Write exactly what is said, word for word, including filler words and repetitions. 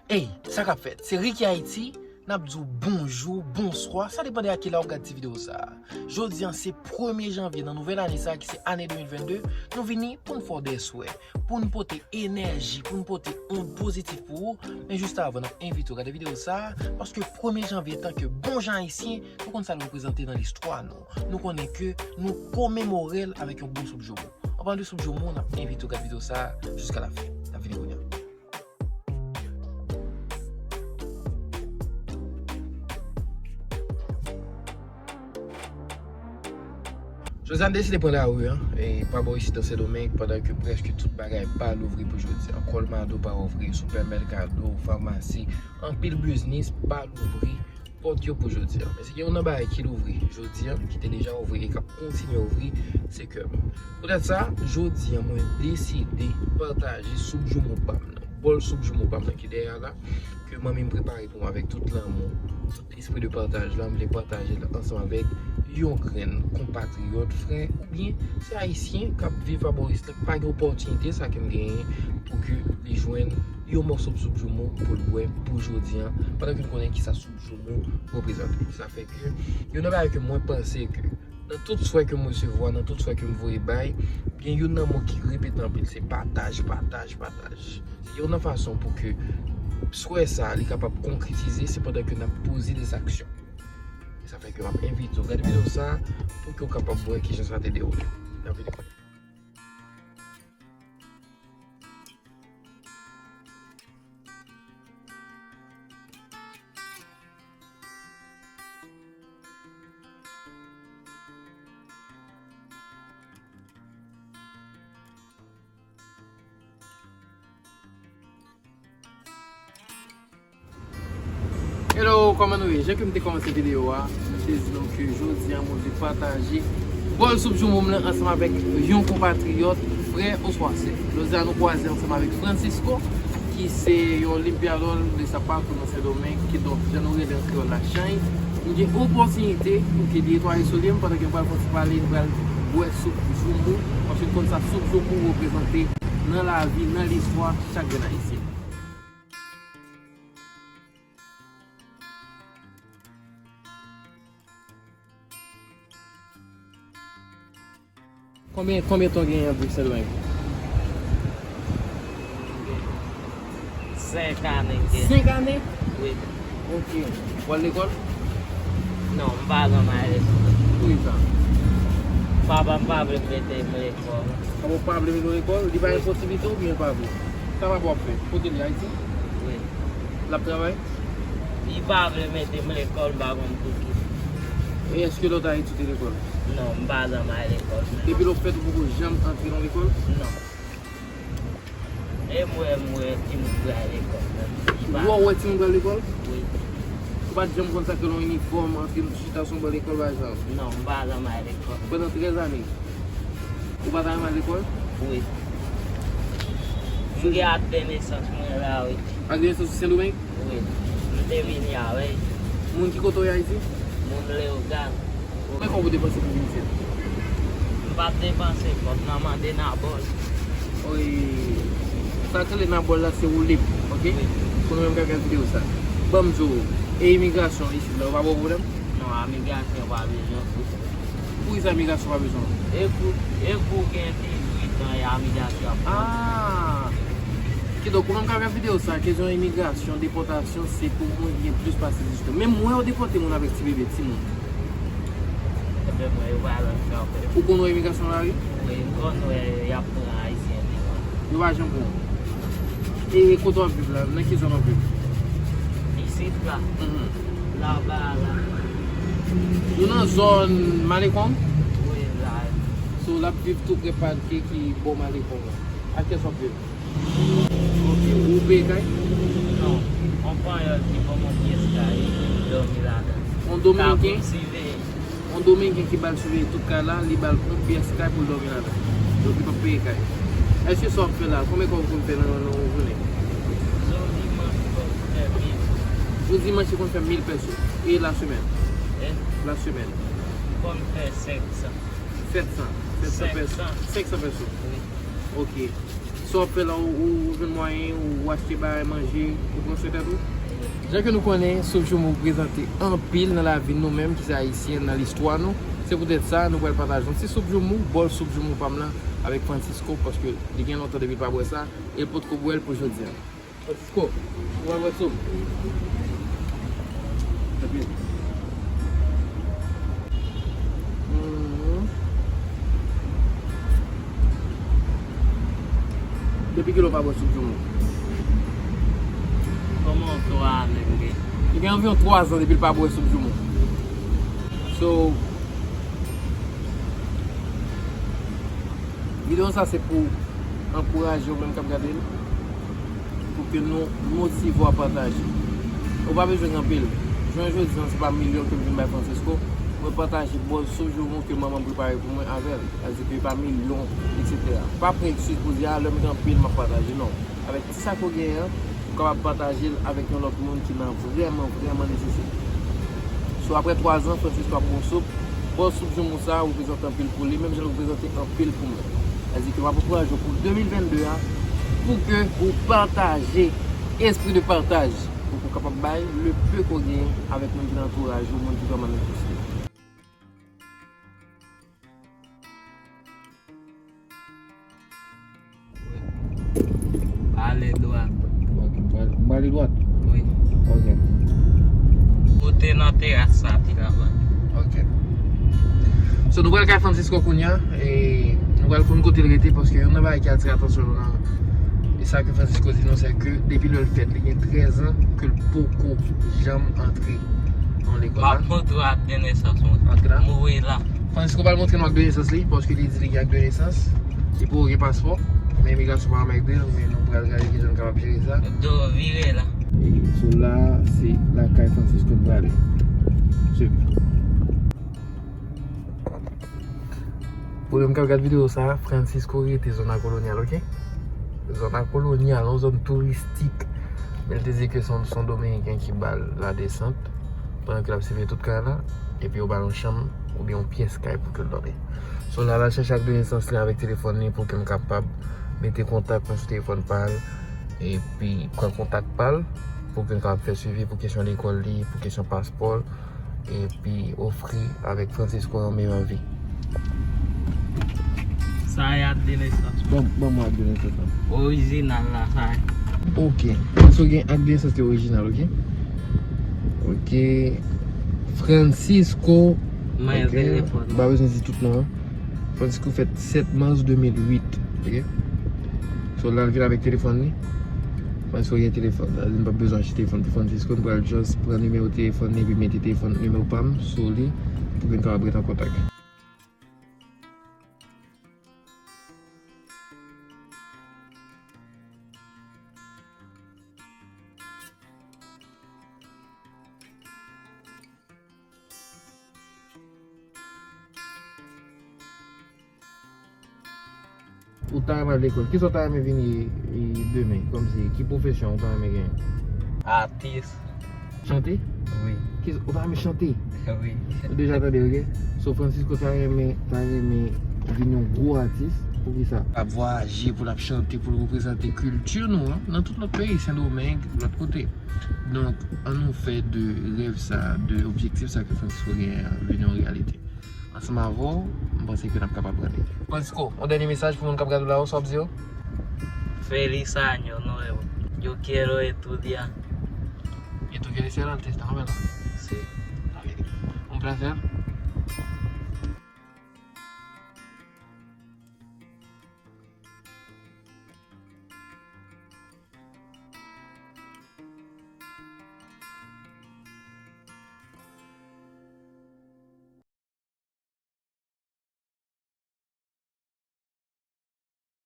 Ey, sa k ap fèt? Se Ricky Haiti, n ap di w bonjou, bonswa, sa depann de a kilè w ap gad ti videyo sa a. Jodi a, se premye janvye nan nouvèl ane sa a ki se ane de mil vennde, nou vini pou n fè w de swè, pou n pote enèji, pou n pote ond pozitif pou ou. Men jis avan, n ap envite w gade videyo sa a, paske premye janvye, antanke bon jan ayisyen, nou konn sa l reprezante nan listwa nou. Nou konnen ke nou komemore l avèk yon bon soup joumou. An palan de soup joumou, n ap envite w gade videyo sa a jiska lafen. N ap vini kounye a. Jodi a, m deside pran lari a, e, pa bò isit nan Sendomeng, pandan ke prèske tout bagay pa louvri pou jodi a. Colmado pa ouvri, sipèmèkado, famasi, anpil biznis pa louvri pòt yo pou jodi a. Men si gen youn nan bagay ki louvri jodi a, ki te deja ouvri e k ap kontinye ouvri, se kè m. Poutèt sa, jodi a, mwen deside pataje soup joumou pa m nan. Bòl soup joumou pa m nan ki dèyè a la, ke manmi m prepare pou mwen avèk tout lanmou, tout lespri de pataj la, m vle pataje l ansanm avèk yon grenn konpatriyòt, frè, oubyen se ayisyen k ap viv pa bò isit la, ki pa gen opòtinite sa ke m genyen pou ke li jwenn yon mòso soup joumou pou l bwè pou jodi a, pandan ke n konnen kisa soup joumou reprezante. Sa fè ke youn nan bagay ke mwen panse ke nan tout swè ke m resevwa, nan tout swè ke m voye bay, gen youn nan mo ki repete anpil, se pataj, pataj, pataj. Se youn nan fason pou ke swè sa a, li kapab konkretize, se pandan ke n ap poze de zaksyon. E sa fè ke m ap envite w gade videyo sa a pou ke w kapab wè kijan sa te dewoule. N ap vini kounye a. Hello, kòman nou ye? Jan ke m te kòmanse videyo a, m te di nou ke jodi a mwen vle pataje bòl soup joumou m nan ansanm avèk yon konpatriyòt, frè oswa sè. Jodi a nou kwaze ansanm avèk Francisco, ki se yon limpiadò de sapato nan Sendomeng, kidonk, jan nou rele an kreyòl la, chany. M gen opòtinite pou ke li netwaye soulye m pandan ke m pral fè yon ti pale, m pral bwè soup joumou, paske n konn sa soup joumou reprezante nan lavi, nan listwa chak grenn ayisyen. Konbyen, konbyen tan w genyen ap viv Sendomeng? Senk ane m gen. Senk ane? Wi. Ok. W al lekòl? Non, m pa janm al lekòl. Poukisa? Papa m pa vle m mete m lekòl. Papa w pa vle mete w lekòl? Li pa gen posiblite oubyen l pa vle? Sa papa w ap fè? Kote l ye, Ayiti? Wi. L ap travay? Li pa vle mete m lekòl, m pa konn poukisa. E èske lè w t Ayiti w te lekòl? Non, m pa janm al lekòl menm. Depi lè w fèt ou poko janm antre nan lekòl? Non. E m wè, m wè timoun pral lekòl menm. Li pa... Ou wè, w wè timoun pral lekòl? Wi. Ou pa t janm konn sa k rele yon inifòm, antre nan chita sou yon ban lekòl, bagay sa yo? Non, m pa janm al lekòl. Pandan trèz ane? Ou pa ta renmen al lekòl? Wi. M gen ak de nesans mwen la, wi. Ak de nesans ou Sendomeng? Wi. M te vini avè l. Moun ki kote w ye Ayiti? Moun Leyogàn. Konbyen kòb ou depanse pou vin isit? M pa t depanse kòb nan, mande Nabòl. Wi. Sa k rele Nabòl la, se ou lib, ok? Wi. Pou nou menm k ap gad videyo sa. Ban m di w, e imigrasyon isit la, yo pa ba w pwoblèm? Non, imigrasyon pa bezwen pou sa. Poukisa imigrasyon pa bezwen? E pou, e pou gen dizuit an, e imigrasyon ap pran. Ah! Kidonk, ou menm k ap gad videyo sa, kesyon imigrasyon, depòtasyon, se pou moun ki gen plis pase dizuit an. Menm mwen, yo depòte moun avèk ti bebe, timoun. Ebyen, mwen, yo pa rann sa, frè. Ou konn wè imigrasyon lari? Wi, m konn wè, y ap pran Ayisyen devan. Yo pa janm pran w. E kote w ap viv la? Nan ki zòn w ap viv? Isit la. Mhm. Laba la. Nou nan zòn Malecon? Wi, la. So, l ap viv tou pre pake ki bò Malecon an. Ak kiyès w ap viv? Ok, ou peye kay? Non. Yon panyòl ki ban m yon pyès kay, epi m dòmi ladan. Yon Domiken? Ka pou m siveye. Yon Domiken ki ba l siveye tout kay la, li ba l yon pyès kay pou l dòmi ladan. Donk, li p ap peye kay. Èske sa w ap fè la, konbyen kòb ou konn fè nan, nan yon jounen? Jou dimanch, m konn fè mil. Jou dimanch, li konn fè mil pèso. E lasemèn? E? Lasemèn? M konn fè senk san. Sèt san. Sèt san pèso. Senk san. Senk san pèso. Wi. Ok. Sa W ap fè la, ou, ou, ou jwenn mwayen, ou achte bagay manje, ou pran swen tèt ou. Jan ke nou konnen, soup joumou prezante anpil nan lavi nou menm ki se Ayisyen, nan listwa nou. Se poutèt sa, nou pral pataje yon ti soup joumou, bòl soup joumou pa m lan avèk Francisco, paske li gen lontan depi l pa bwè sa, e l potko bwè l pou jodi a. Francisco, ou pral bwè soup? Epi, mhm. Depi kilè w pa bwè soup joumou? Kòman twa ane m gen? Li gen anviwon twa zan depi l pa bwè soup joumou. So, videyo sa se pou ankouraje w menm k ap gade l, pou ke nou motive w a pataje. Ou pa bezwen gen anpil. Jounen jodi a, se pa milyon ke m vin bay Francisco. Mwen pataje bòl soup joumou ke manman m prepare pou mwen avè l. Sa vle di ke pa milyon, etsetera. Pa pran eskiz pou di, "A, lè m gen anpil, m ap pataje." Non. Avèk ti sa ke w genyen an, ou kapab pataje l avèk yon lòt moun ki nan vrèman, vrèman nesesite. So, apre twa zan, Francisco ap bon soup. Bòl soup joumou sa a reprezante anpil pou li, menm jan l reprezante anpil pou mwen. Sa vle di ke m ap ankouraje w pou de mil vennde a, pou ke ou pataje, espri de pataj, pou ke w kapab bay le peu ke w genyen avèk moun ki nan antouraj ou, moun ki vrèman nesesite. Ale dwat. Ok, m prale, m prale dwat? Wi. Ok. Ou te nan teras sa, ti travay. Ok. So, nou pral kay Francisco kounye a, e nou pral konn kote l rete, paske youn nan bagay ki atire atansyon nou nan, e sa ke Francisco di nou, se ke depi lè l fèt, li gen trèz an ke l poko janm antre nan lekòl la. M ap montre w ak de nesans mwen. Antre la? Mwen la. Francisco pral montre nou ak de nesans li, paske li di li gen ak de nesans. Li poko gen paspò, men imigrasyon pa anmède l, men nou pral gade kijan n kapab jere sa. Do, vire la. E so la, se lakay Francisco n prale. Swiv. Pou moun k ap gad videyo sa, Francisco rete zona kolonyal, ok? Zona kolonyal, yon zòn touristik. Men l te di ke se yon, se yon Dominiken ki ba l ladesant, pandan ke l ap siveye tout kay la, epi yo ba l yon chanm oubyen yon pyès kay pou ke l dòmi. So, la, l al chèche ak de nesans li avèk telefòn li pou ke m kapab mete kontak mwen sou telefòn pa l, epi pran kontak pa l, pou ke m kapab fè swivi pou kesyon lekòl li, pou kesyon paspò l, epi ofri avèk Francisco yon meyè vi. Sa e ak de nesans. Ban, ban mwen ak de nesans lan. Orijinal la, sa e. Ok. Francisco gen ak de nesans li orijinal, ok? Ok. Francisco. Mwen, ok, telefòn. M pa bezwen di tout non an. Francisco fèt sèt mas de mil uit, ok? So, la l vin avèk telefòn li. Francisco gen telefòn. Sa vle di m p ap bezwen achte telefòn pou Francisco. M pral just pran nimewo telefòn li epi mete telefòn, nimewo pa m sou li pou ke n kapab ret an kontak. Ou ta renmen al lekòl. Kisa w ta renmen vin ye, ye demen? Kòmsi, ki pwofesyon ou ta renmen genyen? Atis. Chante? Wi. Kisa, ou ta renmen chante? Wi. Ou deja tande, ok? So, Francisco ta renmen, ta renmen vin yon gwo atis. Poukisa? L ap vwayaje, pou l ap chante, pou l reprezante kilti nou an, nan tout lòt peyi, Sendomeng, lòt kote. Donk, ann nou fè de rèv sa, de objektif sa ke Francisco genyen an, vin yon reyalite. Ansanm avè w, m panse ke n ap kapab rele. Francisco, yon dènye mesaj pou moun k ap gade w la, sa w ap di yo? Feliz año nuevo. Yo quiero estudiar. ¿Y tú quieres ser artista, no, verdad? Sí. Está bien. Un placer.